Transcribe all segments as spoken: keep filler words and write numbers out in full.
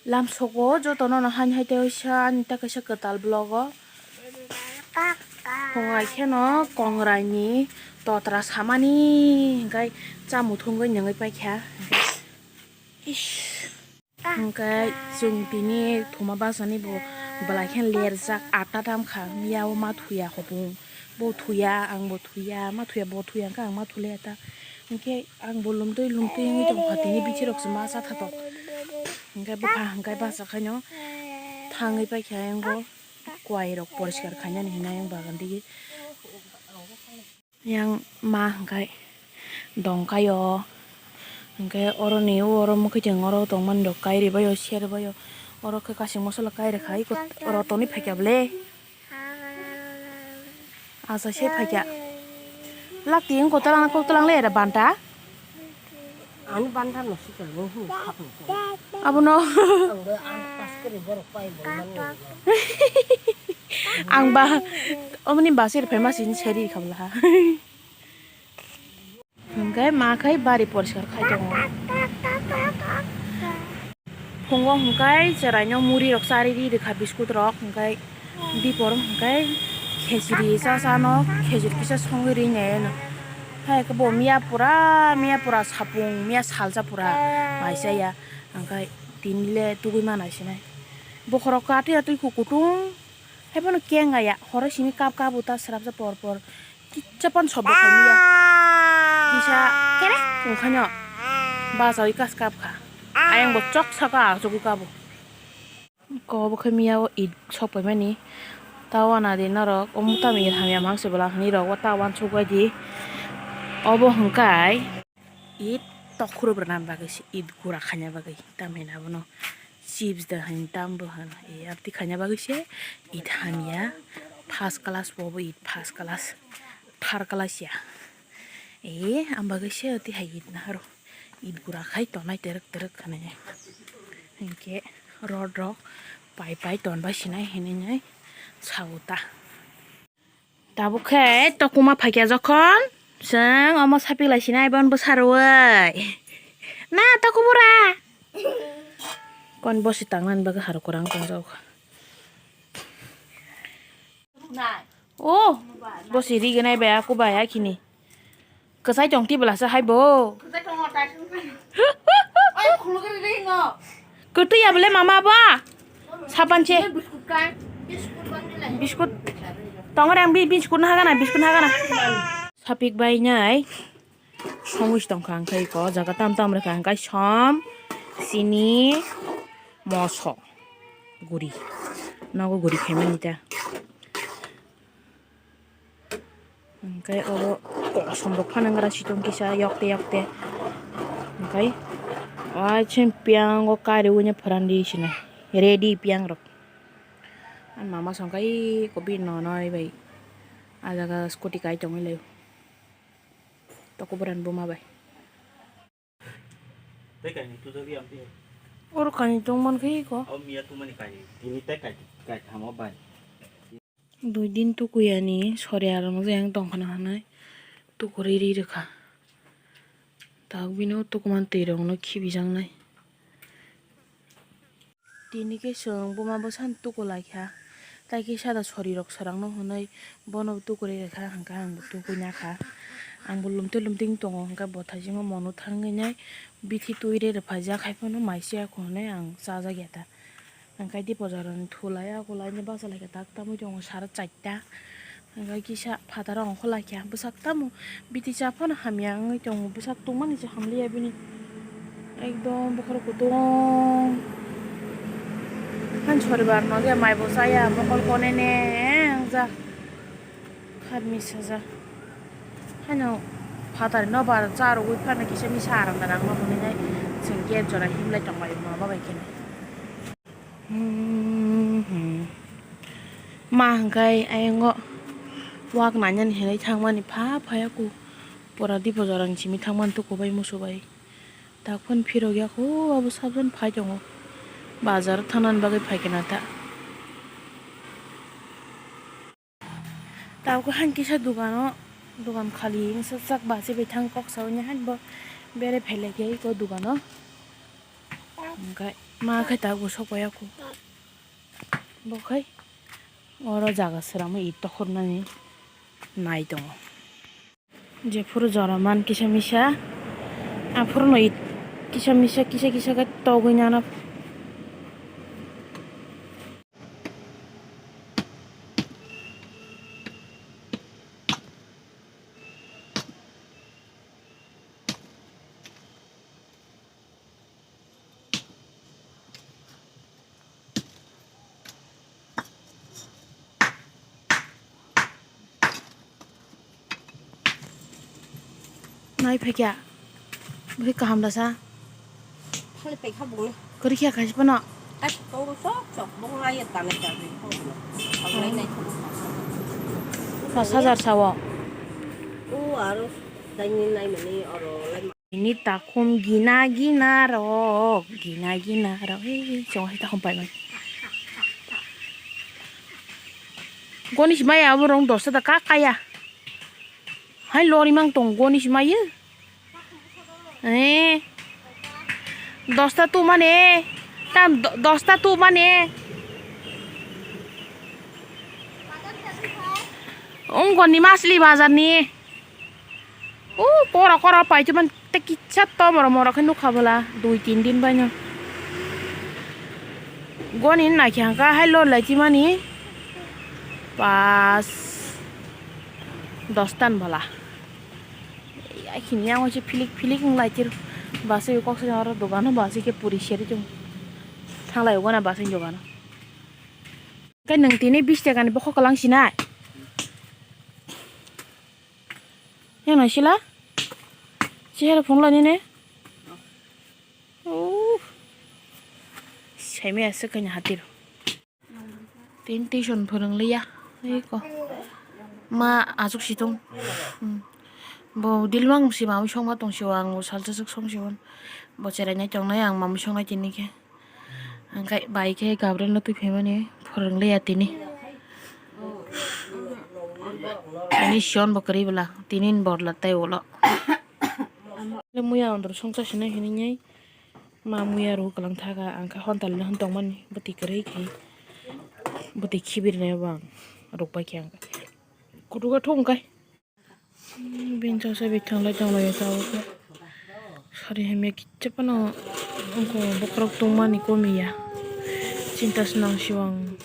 Lamsogo jotono no haini hai tei oisa ani ta kaisa kwtal vlog o. Phungai kheno kongrai ni totra samani hingkai chamung thungwi nungwi paikha. Ish. Hingkai chwng tini thuma bachani bo belai khe lerjak atta tam kha miya o ma thuya hopung bo thuya ang bo thuya ma thuya bo thuya hingke ang ma thulai ta hingke ang bo lumtwi lumtwi wngwi tongkha tini bithi rok se ma cha tha tok hingke bupha hingke bachakhaino thangwi paikha ayang bo kwai rok poriskar khainani hinwi ayang bagan digi. Yang ma hingkai dongkai o. Hingke oro ni oro mwkhitwng oro tongmani rok kai ribai o, ser bai o. Oro khe kasing mosola kai rwkha, iko oro toni phaikya bwle. Asa se phaikya. Lakti wngkha twlang, kok twlang le era banta. Ani banta no sikal bo hwn khapang ko. Abono. Ang ba, ang pas kere borok pai bo mani. Ang ba, omoni basi rwphai ma sini seri khabla ha. Hingke ma khai bari poriskar khai tongo. Phungo hingkai chwraino muri rok chari ri rwkha biskut rok hingkai. Dipor hwnkhe khejri cha cha no, khejri kisa songwi ri nai no. Hai khe bo miya pura, miya pura sapung, miya salsa pura mai cha ya. Hwnkhe tini le tugui ma nai sinai. Bokhorok kwtwi atwi kutung, hai phano keng ya, horo simi kap kap ta srapsa por por. Kisa pan sobo khaimya. Kisa kerek wngkhaino. Bachawi kas kap kha. Ayang bo chok saka achugwi kabo. Ko bo khe miya o it sok paimani. Ta wana di norok, omo tamo it hamya mang se bwla hinwi rok, o ta wansuk bai di. Obo hwnkai it tokhorop rwna bagwi se, it gura khaina bagwi. Tamni abono chips da hwn, tam bo hwn. E, aboni khaina bagwi se it hamya. First class bo, bo it first class. Third class ya. E, am bagwi se oti hai it naharo. It gura khai tonai terek terek khanai. Hinkhe rod rok pai pai ton bai sinai hinwi nai sao ta. Tabuk khe tokuma phaikya jokhon, chwng omo sapik lai sinai bon bwsa rwui. Na tokubura. Kon bosi tangnani bagwi haro kwrang tongjago kha. O, bosi riginai bai aku bai akhini. Kwchai tong tibla se hai bo. Kwtwi ya bole mama ba. Sapan se. Biskut. Tong rang bi biskut na hagana, biskut na hagana. Sapik bai nai. Songwi tong kha ang khai ko jaga tam tam rwkha ang khai som, sini, moso, guri. Nogo guri khaimani ta. Hingke oro kosom rok phano wngkha sitong kisa yokte yokte. Hingke o chwng piyang o kari wngya pharani sina ready piyang rok. Ang mama songkha iko bini nonoi bai ah jaga scooty kai tongwi lai toko borani buma bai. Tei kainwi tujagwi ang tei. Oro kainwi tongman khe iko. O miya tongmani kainwi. Tini tei kai, kaithamo bai. Dui din tukuyani sori aro nukjai ang tongkhana hwnwi tukurwi ri rwkha. Tabuk bini o tukuman twi rokno khibijaknai. Tini khe chwng buma bwsano tuku lai kha. Tai khe sada sori rok swrang no hwnwi bono tuku rwi rwkha, hwnkhe ang bo tukui na kha. Ang bo lumtwi lumtwi wng tongo, hwnkhe bo thaichimo mono thangwi nai bithi twi rwi rwphaijak, hai phano mai se ya kho hwnwi ang chajak ya ta. Hwnkhe dipo jorani thulai, akulai ni bacha lai kha tak tamwi tongo sara chaita. Hwnkhe kisa phataro ongkha lai kha bwsak tamo biti cha phano hamya wngwi tongo, bwsak tongmani se hamliya bini ekdom bokhorok kutung. Han soribar no je mai bo chaya mokol konene wngjak kharmi sajak. Hano phatari no bar cha rwgwi phano kisa misa aram da nang no hwnwi nai chwng gate jora himlai tong lai ma ba bai khe. Hmm, hmm. Ma hwnkhe ayango wak nainani hinwi thangmani pha phaiya ku pura dipo jorani simi thangmani tuku bai musu bai tak phano phirok ya khu abo sabjani phai tongo bazar thangnani bagwi phaikhe na ta. Tabuk han kisa dogano, dogan khali wngsa jak bachai bai thang kok saui ni han bo bere phailaikhe eko dogano. Hwnkhe ma khe tabuk sok paiya kho. Bo khai oro jaga sramo it tokhornani nai tongo. Jephuru jora man kisa misa, aphuru no it kisa misa, kisa kisa khe togwi nana. Nai phaikya. Bwrwi kaham da sa. Thali paikha bung. Kwrwi khe khai phano. Ai, tong sok sok bung lai ya tanai tanai. Pas hajar sao. O aro daini nai mani oro lai. Ini takhum gina gina rok, gina gina rok. Ei, chong hai takhum pai man. Goni si maya abo rong dosta da ka kaya. Hai lori mang tong goni si maya. Eh. Dosta tu mane. Tam do-, dosta tu mane. Ong goni masli bazar ni. O kora kora paithaman tei kisa tomoro moro khe nukha bwla dui tin din baino. Goni naikhe hangkha hai lor lai chimani pas dos tan bwla. Ai khini yang waise philik philik wng lai chiro. Baswi kok sani oro dogano baswi khe puri seri chwng thanglai o gana baswi dogano. Khe nwng tini bish taka ni bokhok kwlang sinai. Yang nai sila? Chihara phone lani ne? Oh. Saimaya se kanya hatir. Tin tuition phwrwng liya. Eko. Ma aswk situng. Hmm. Bo dilmang si mamwi songma tong si o ang salsa swk song si o. Bo cherai nai tong nai ang mamwi song nai tini khe. Hwnkhe bai khe Gabriel no twi phaimani phwrwng liya tini. Tini Sion bo kwrwi bwla, tini ni borla tei ulo. Muya ondor songcha sinai hinwi ma muya rw kwlang thaga, ang khe hontalino hwn tongmani bwtwi kwrwi khe bwtwi khibirnai bo ang rwk bai khe ang khe kutuga thung kai. Bini chawsa bithang lai tong lai tabuk khe. Sari hamya kicha phano wngkha bokhorok tongmani komiya. Chinta se nang sio ang.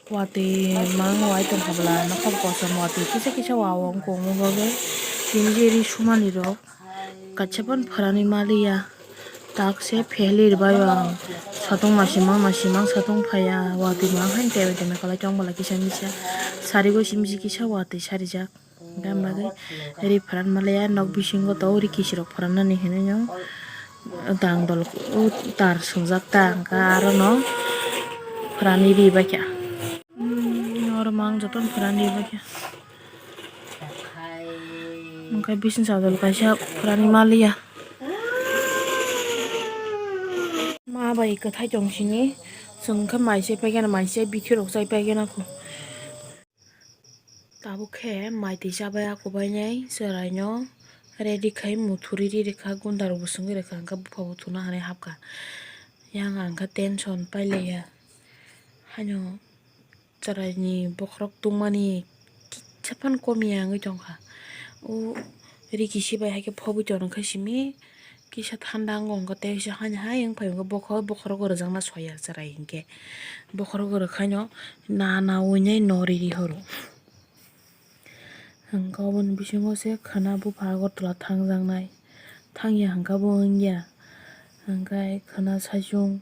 Watwi mang wai tongkha bwla nokhor kosom watwi kisa kisa wa o wngkha omo bagwi. Tini je ri sumani rok. Kaisa phano phwrani maliya. Tak se pheli rwbaio ang. Satung ma simang ma simang satung phaiya. Watwi ma haino tebe tebe kwlai tong bwla kisa misa. Sari bo simi si kisa watwi sarijak. Hwnkhe ang bagwi ri phwran maliya. Nok bisingo tongo ri kisirok phwrannani hinwi no. Dang dol o tar swngjak ta hwnkhe aro no phwrani ri baikha. Oro mang jotono phwrani ri baikha. Hwnkhe bising chadol kaisa phwrani maliya. Ma bai kwthai tong sini, chwng khe mai chai paikhe, mai chai bithi rok chai paikhe na kho. Tabuk khe mai twi chabai ako bainai chwraino ready khai muthuri ri rwkha, gunda rok bo swngwi rwkha, hwnkhe bupha bo thuna hinwi hapkha. Yang ang khe tension pailaiya, haino. Chwraini bokhorok tungmani kisa phano komiya wngwi tongkha. O ri kisi bai hai khe phobwi tongkha simi kisa thanda wngkha tei kisa hani hai wngphai wngkha bokhorok, bokhorogo rwjakna soya chwrai hinkhe bokhorogo rwkhaino na na winai no riri horo. Hwnkhe oboni bisingo se khwna bupha Agartala thangjaknai. Thangya hwnkhe bo wngya. Hwnkhe khwna saichung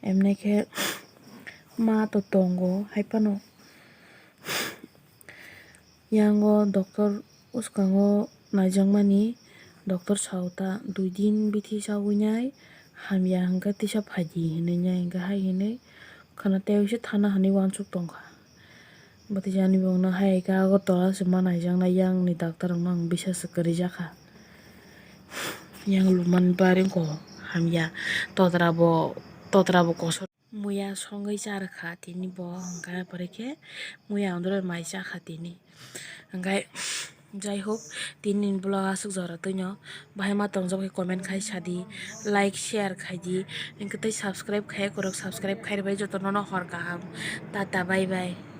emne khe ma to tongo hai phano. Yango doctor bwskango naijakmani, doctor sao ta dui din bithi chawinai hamya hwnkhe tisa phaidi hinwi nai hwnkhe hai hinwi khwna tei se thana hinwi uansuk tongkha. Bwtwi jani bongno hai khe Agartala se ma naijaknai, yang ni doctor rok no ang bisas se kwrwi jakha. Yang lumani bari wngkha hamya, totra bo, totra bo kosor. Muya songwi cha rwkha tini bo, hwnkhe pore khe muya ondoroi mai chakha tini. Hwnkhe Jai hok, tini ni vlog aswk jora twino. Bahai ma tongjak bai comment khai sadi, like share khaidi, hinkhe tei subscribe khaiya kwrwk subscribe khairwbai jotono no hor kaham. Tata bye bye.